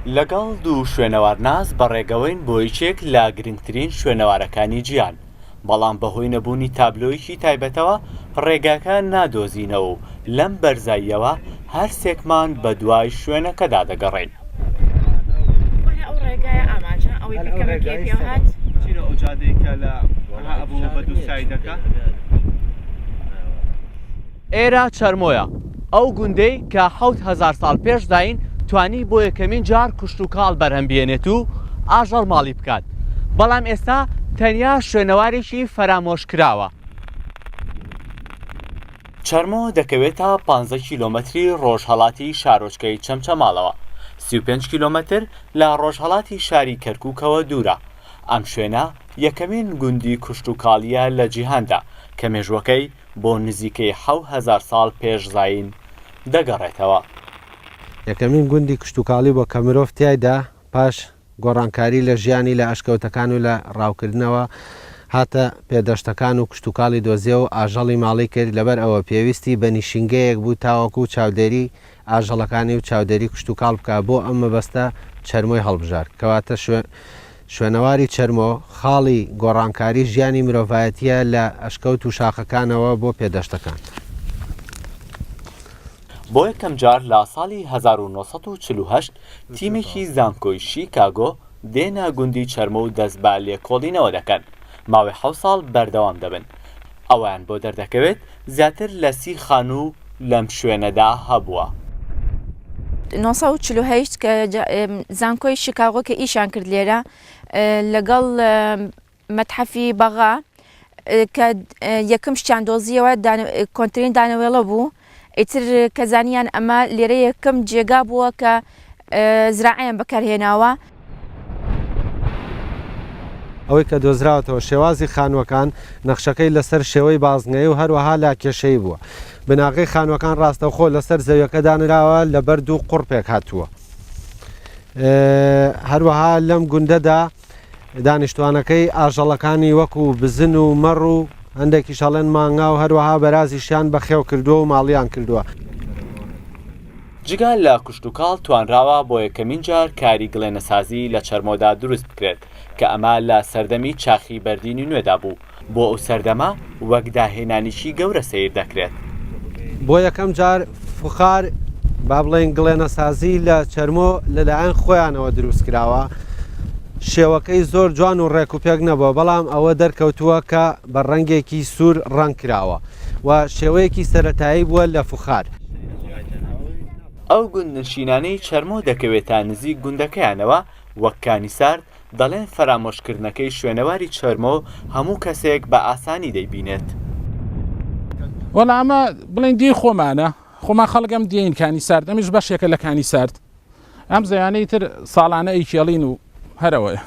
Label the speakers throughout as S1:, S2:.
S1: لەگەڵ دوو شوێنەوارناس بەڕێگەوەین بۆ یەکێک لە گرنگترین شوێنەوارەکانی جیهان، بەڵام بەهۆی نەبوونی تابلۆیەکی تایبەتەوە ڕێگاکە نادۆزینەوە و لەم بەرزاییەوە هەرسێکمان بەدوای شوێنەکەدا دەگەڕێین. ئێرە چەرمۆیە، ئەو گوندەی کە 7000 ساڵ پێش زایین توانی بۆ یەکەمین جار کشتوکاڵ بەرهەم بهێنێت و ئاژەڵ ماڵی بکات، بەڵام ئێستا تەنیا شوێنەوارێکی فەرامۆشکراوە. چەرمۆ دەکەوێتە پانزە کیلۆمەتری ڕۆژهەڵاتی شارۆچکەی چەمچەماڵەوە، 35 کیلۆمەتر لە ڕۆژهەڵاتی شاری کەرکووکەوە دوورە. ئەم شوێنە یەکەمین گوندی کشتوکاڵییە لە جیهاندا کە مێژووەکەی بۆ نزیکەی 7000 ساڵ پێش زایین دەگەڕێتەوە.
S2: یەکەمین گوندی کشتوکاڵی بووە کە مرۆڤ تیایدا پاش گۆڕانکاری لە ژیانی لە ئەشکەوتەکان و لە ڕاوکردنەوە هاتە پێدەشتەکان و کشتوکاڵی دۆزیەوە و ئاژەڵی ماڵی کرد، لەبەر ئەوە پێویستی بە نیشینگەیەک بوو تاوەکو چاودێری ئاژەڵەکانی و چاودێری کشتوکاڵ بکا، بۆ ئەم مەبەستە چەرمۆی هەڵبژارد. کەواتە شوێنەواری چەرمۆ خاڵی گۆڕانکاری ژیانی مرۆڤایەتییە لە ئەشکەوت و شاخەکانەوە بۆ پێدەشتەکان.
S1: بۆ یەکەمجار لە ساڵی 1948 تیمێکی زانکۆی شیکاگۆ دێنە گوندی چەرمۆ و دەست بە لێکۆڵینەوە دەکەن، ماوەی حەوت ساڵ بەردەوام دەبن، ئەوەیان بۆ دەردەکەوێت زیاتر لە سی خانوو لەم شوێنەدا هەبووە.
S3: 948 کە زانکۆی شیکاگۆ کە ئیشان کرد لێرە لەگەڵ مەتحەفی بەغا کە یەکەم شتیان دۆزیەوە کۆنترین دانەوێڵە بوو ئیتر کە زانیان ئەمە لێرە یەکەم جێگا بووە کە زراعیان بەکارهێناوە.
S2: ئەوەی کە دۆزراوەتەوە شێوازی خانووەکان نەخشەکەی لەسەر شێوەی بازنەیی و هەروەها لاکێشەیی بووە. بناغەی خانووەکان ڕاستەوخۆ لەسەر زەویەکە دانراوە لە بەرد و قوڕ پێکهاتووە. هەروەها لەم گوندەدا دانیشتوانەکەی ئاژەڵەکانی وەکو بزن و مەڕ و هەندێکیش ئەڵێن مانگا و هەروەها بەرازیشیان بەخێو کردووە و ماڵیان کردووە.
S1: جگە لە کشتوکاڵ توانراوە بۆ یەکەمین جار کاری گڵێنەسازی لە چەرمۆدا دروست بکرێت کە ئەمە لە سەردەمی چاخی بەردینی نوێدا بوو، بۆ ئەو سەردەمە وەک داهێنانیکی گەورە سەیر دەکرێت.
S2: بۆ یەکەم جار فوخار با بڵێین گڵێنەسازی لە چەرمۆ لەلایەن خۆیانەوە دروست کراوە، شێوەکەی زۆر جوان و ڕێک و پێک نەبووە، بەڵام ئەوە دەرکەوتووە کە بە ڕەنگێکی سوور ڕەنگ کراوە و شێوەیەکی سەرەتایی بووە لە فوخار.
S1: ئەو گوندنشینانەی چەرمۆ دەکەوێتە نزیک گوندەکەیانەوە وەک کانی سارد دەڵێن فەرامۆشکردنەکەی شوێنەواری چەرمۆ هەموو کەسێک بە ئاسانی دەیبینێت.
S4: وەڵا ئەمە بڵێن دێی خۆمانە، خۆمان خەڵک ئەم دێین کانی سارد، ئەمیش بەشێکە لە کانی سارد. ئەم زەویانەی تر ساڵانە ئەیکێڵین و هەرەوەیە.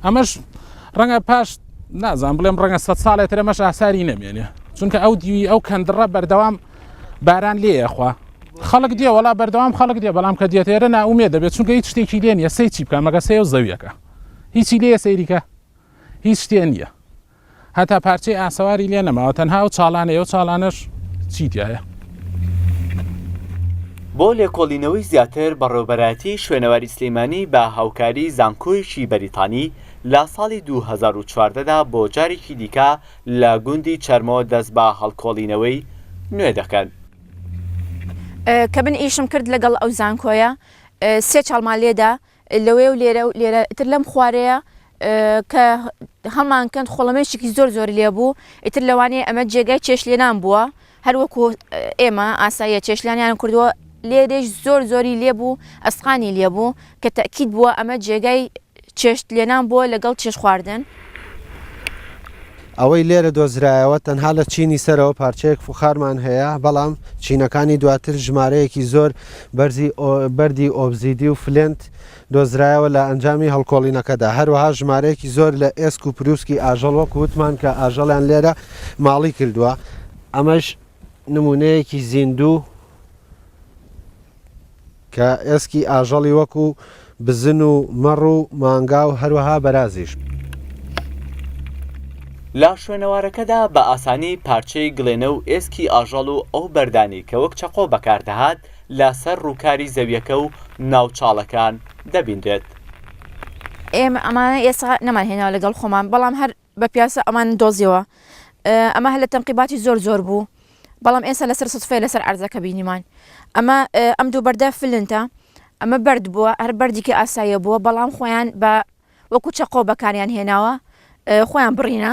S4: ئەمەش ڕەنگە پاش نازانم بڵێم ڕەنگە سەد ساڵێ تر ئەمەش ئاساری نەمێنێ، چونکە ئەو دیوی ئەو کەندڕە بەردەوام باران لێیە خوا. خەڵک دێ وەڵا بەردەوام خەڵک دێ بەڵام کە دێتە ئێرە نائومێد دەبێت چونکە هیچ شتێکی لێ نییە سەی چی بکە مەگە سەیە و زەویەکە هیچی لێ سەیریکە هیچ شتێ نییە هەتا پارچەی ئاسەواری لێ نەماوە تەنها ئەو چاڵانەیە و چاڵانەش چی تایە.
S1: بۆ لێکۆڵینەوەی زیاتر بەڕێوەبەرایەتی شوێنەواری سلیمانی بە هاوکاری زانکۆیەکی بەریتانی لە ساڵی 2014 دا بۆ جارێکی دیکە لە گوندی چەرمۆ دەست بە هەڵکۆڵینەوەی نوێ دەکەن.
S3: کە من ئیشم کرد لەگەڵ ئەو زانکۆیە سێ چاڵمان لێدا لەوێ و لێرە و لێرە ئیتر لەم خوارەیە کە هەڵمان کەند خۆڵەمێشێکی زۆر زۆر لێ بوو ئیتر لەوانەیە ئەمە جێگای چێشلێنان بووە هەروەکو ئێمە ئاساییە چێشلانیان کردووە لێرەش زۆر زۆری لێ بوو ئەسقانی لێ بوو کە تەکیید بووە ئەمە جێگای چێشت لێنان بووە لەگەڵ چێش خواردن.
S2: ئەوەی لێرە دۆزرایەوە تەنها لە چینی سەرەوە پارچەیەک فوخارمان هەیە، بەڵام چینەکانی دواتر ژمارەیەکی زۆر بەرزی بەردی ئۆبزیدی و flint دۆزرایەوە لە ئەنجامی هەڵکۆڵینەکەدا، هەروەها ژمارەیەکی زۆر لە ئێسک و پروسکی ئاژەڵ وەکو وتمان کە ئاژەڵیان لێرە ماڵی کردووە، ئەمەش نمونەیەکی زیندوو. کە ئێسکی ئاژەڵی وەکو بزن و مەڕ و مانگا و هەروەها بەرازیش.
S1: لە شوێنەوارەکەدا بە ئاسانی پارچەی گڵێنە و ئێسکی ئاژەڵ و ئەو بەردانەی کە وەک چەقۆ بەکاردەهات لە سەر ڕووکاری زەویەکە و ناو چاڵەکان. دەبینرێت.
S3: ئێمە ئەمانە ئێستا نەمان هێناوە لەگەڵ خۆمان، بەڵام هەر بە پیاسە ئەمانە دۆزیەوە. ئەمە هەر لە تەنقیباتی زۆر زۆر بوو، بەڵام ئێستا لەسەر سوتفەیە لەسەر عەرزەکە بینیمان. ئەمە ئەم دوو بەردە فلنتە، ئەمە بەرد بووە، هەر بەردێکی ئاساییە بووە، بەڵام خۆیان بە وەکو چەقۆ بەکاریان هێناوە خۆیان بڕینە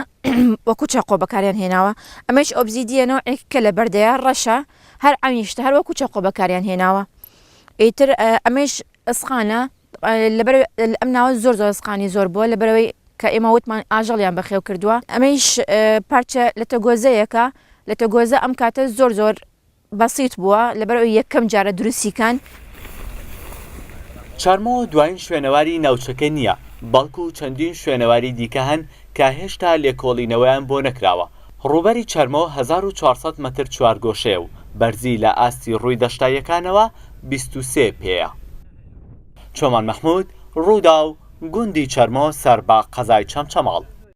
S3: وەکو چەقۆ بەکاریان هێناوە ئەمەش ئۆبزیدیە نەوعێک کە لە بەردەیە ڕەشە هەر ئەویشتە هەر وەکو چەقۆ بەکاریان هێناوە ئیتر ئەمەش ئەسقانە لەبەر ئەم ناوە زۆر زۆر ئەسقانی زۆر بووە لەبەرەوەی کە ئێمە وتمان ئاژەڵیان بەخێو کردووە ئەمەیش پارچە لە تەگۆزەیەکە لە تەگۆزە ئەم کاتە زۆر زۆر بەسیت بووە لەبەرئەوەی یەکەم جارە دروستی کەن.
S1: چەرمۆ دوایین شوێنەواری ناوچەکە نییە، بەڵکو چەندین شوێنەواری دیکە هەن کە هێشتا لێکۆڵینەوەیان بۆ نەکراوە. ڕووبەری چەرمۆ 1400 مەتر چوارگۆشەیە و بەرزی لە ئاستی ڕووی دەشتاییەکانەوە 23 پێیە. چۆمان مەحموود، رووداو، گوندی چەرمۆ سەر بە قەزای چەمچەماڵ.